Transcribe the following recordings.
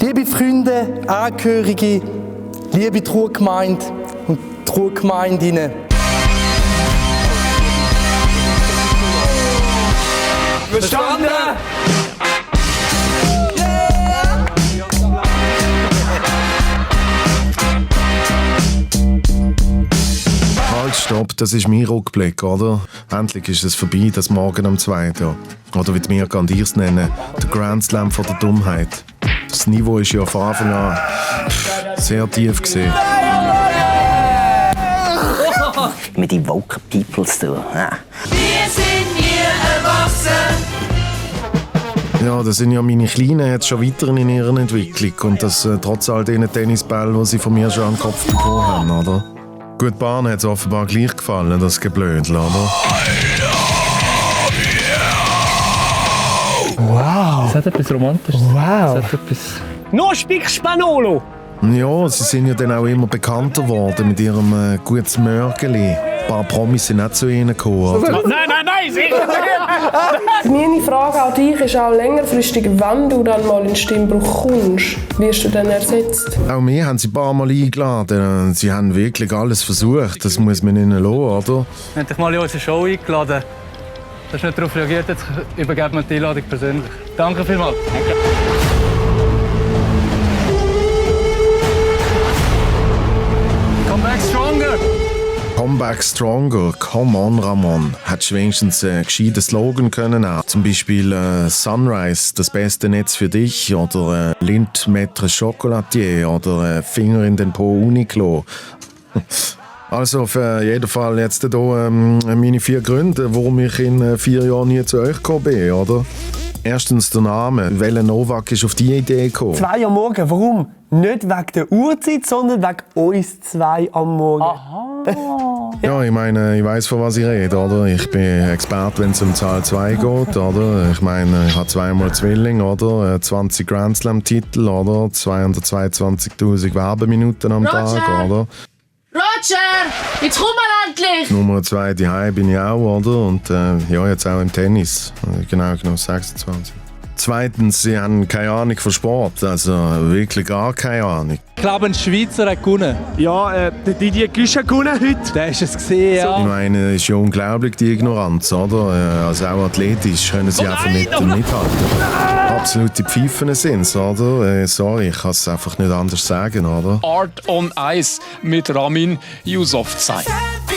Liebe Freunde, Angehörige, liebe Truggemeinde und Truggemeindinnen. Verstanden? Halt, stopp, das ist mein Rückblick, oder? Endlich ist es vorbei, das Morgen am 2. Oder wie die Mirka und ich es nennen, der Grand Slam von der Dummheit. Das Niveau ist ja von Anfang an sehr tief gesehen. Mit den Woke Peoples tun. Ja. Wir sind hier erwachsen. Ja, das sind ja meine Kleinen jetzt schon weiter in ihrer Entwicklung. Und das trotz all diesen Tennisbällen, die sie von mir schon am Kopf bekommen haben, oder? Gut, Bahn hat es offenbar gleich gefallen, das Geblödel, oder? Wow. Das hat etwas Romantisches. Wow. Das hat etwas... No speak Spanolo! Ja, sie sind ja dann auch immer bekannter geworden mit ihrem gutes Mörgeli. Ein paar Promis sind nicht zu ihnen gekommen. Oder? Nein, sicher nicht! Meine Frage an dich ist auch längerfristig, wenn du dann mal in Stimmbruch kommst, wirst du dann ersetzt? Auch mir haben sie ein paar Mal eingeladen. Sie haben wirklich alles versucht. Das muss man ihnen lassen, oder? Wir haben dich mal in unsere Show eingeladen. Du hast nicht darauf reagiert, jetzt übergeben wir die Einladung persönlich. Danke vielmals. Danke. Come back stronger! Come back stronger, come on Ramon. Hättest du wenigstens einen gescheiten Slogan können auch. Zum Beispiel Sunrise, das beste Netz für dich. Oder Lind Maître Chocolatier. Oder Finger in den Po Uniqlo. Also auf jeden Fall jetzt hier meine 4 Gründe, warum ich in 4 Jahren nie zu euch gekommen bin, oder? Erstens der Name. Welcher Novak ist auf die Idee gekommen? 2 am Morgen, warum? Nicht wegen der Uhrzeit, sondern wegen uns 2 am Morgen. Aha. Ja, ich meine, ich weiss, von was ich rede, oder? Ich bin Experte, wenn es um Zahl 2 geht, oder? Ich meine, ich habe 2-mal Zwilling, oder? 20 Grand Slam-Titel, oder? 222'000 Werbeminuten am Tag, oder? Roger, jetzt komm mal endlich! Nummer 2 daheim bin ich auch, oder? Und ja, jetzt auch im Tennis. Genau 26. Zweitens, sie haben keine Ahnung von Sport, also wirklich gar keine Ahnung. Ich glaube, ein Schweizer hat gewonnen. Ja, der Didier Güsch hat gewonnen heute. Der ist es gesehen, ja. Ich meine, es ist ja unglaublich, die Ignoranz, oder? Also auch athletisch können sie einfach nicht mithalten. Absolute Pfeifen sind es, oder? Sorry, ich kann es einfach nicht anders sagen, oder? Art on Ice mit Ramin Yousafzai.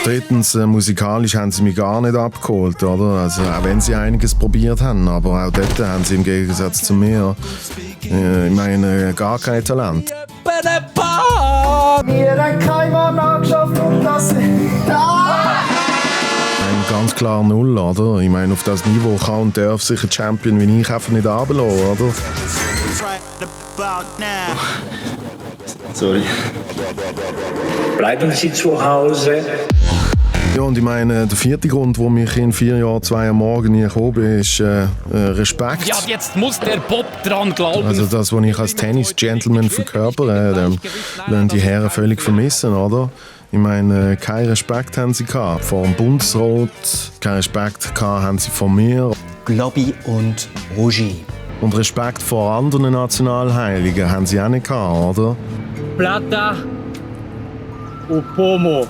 Drittens, musikalisch haben sie mich gar nicht abgeholt, oder? Also auch wenn sie einiges probiert haben, aber auch dort haben sie im Gegensatz zu mir, ich meine, gar kein Talent. Wir haben kein Mann angeschafft und das sind Ein ganz klar Null, oder? Ich meine, auf das Niveau kann und darf sich ein Champion wie ich einfach nicht runterlassen, oder? Sorry. Bleiben Sie zu Hause. Ja, und ich meine, der 4. Grund, warum ich in 4 Jahren 2 am Morgen nie gekommen bin, ist Respekt. Ja, jetzt muss der Bob dran glauben. Also das, was ich als Tennis-Gentleman verkörpere, lassen die Herren völlig vermissen, oder? Ich meine, keinen Respekt haben sie gehabt vor dem Bundesrat, keinen Respekt haben sie vor mir. Globi und Roger. Und Respekt vor anderen Nationalheiligen haben sie auch nicht gehabt, oder? Plata und Pomo.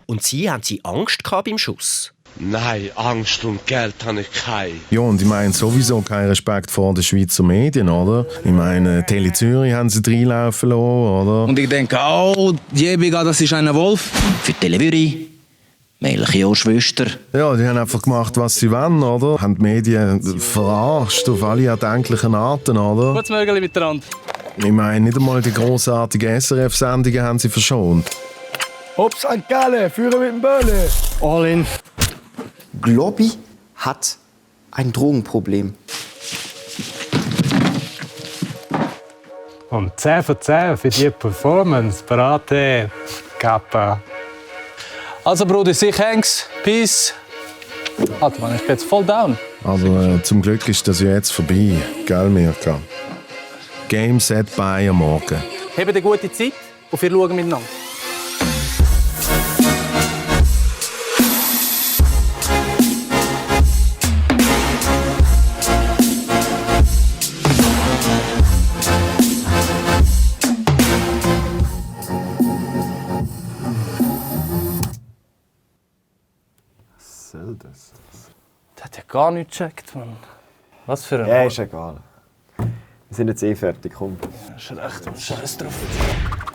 Und Sie, haben Sie Angst gehabt beim Schuss? Nein, Angst und Geld habe ich keine. Ja, und ich meine sowieso keinen Respekt vor den Schweizer Medien, oder? Ich meine, Tele Zürich haben sie reinlaufen lassen, oder? Und ich denke, oh, Jebiga, das ist ein Wolf. Für Televüri, Melchior Schwester. Ja, die haben einfach gemacht, was sie wollen, oder? Haben die Medien verarscht auf alle erdenklichen Arten, oder? Gutes Mögeli miteinander. Ich meine, nicht einmal die grossartigen SRF-Sendungen haben sie verschont. Hopp St. Gallen, führen mit dem Böhle. All in. Globi hat ein Drogenproblem. Und 10 von 10 für die Performance. Parate, Kappa. Also Bruder, sich hängs. Peace. Alter, man, ich bin jetzt voll down. Aber zum Glück ist das ja jetzt vorbei, gell, Mirka? Game Set bei am Morgen. Habt eine gute Zeit und wir schauen miteinander. das. Der hat ja gar nichts gecheckt, Mann. Was für ein... Ja, ist egal. Wir sind jetzt fertig, komm. Ist recht, Scheiß drauf.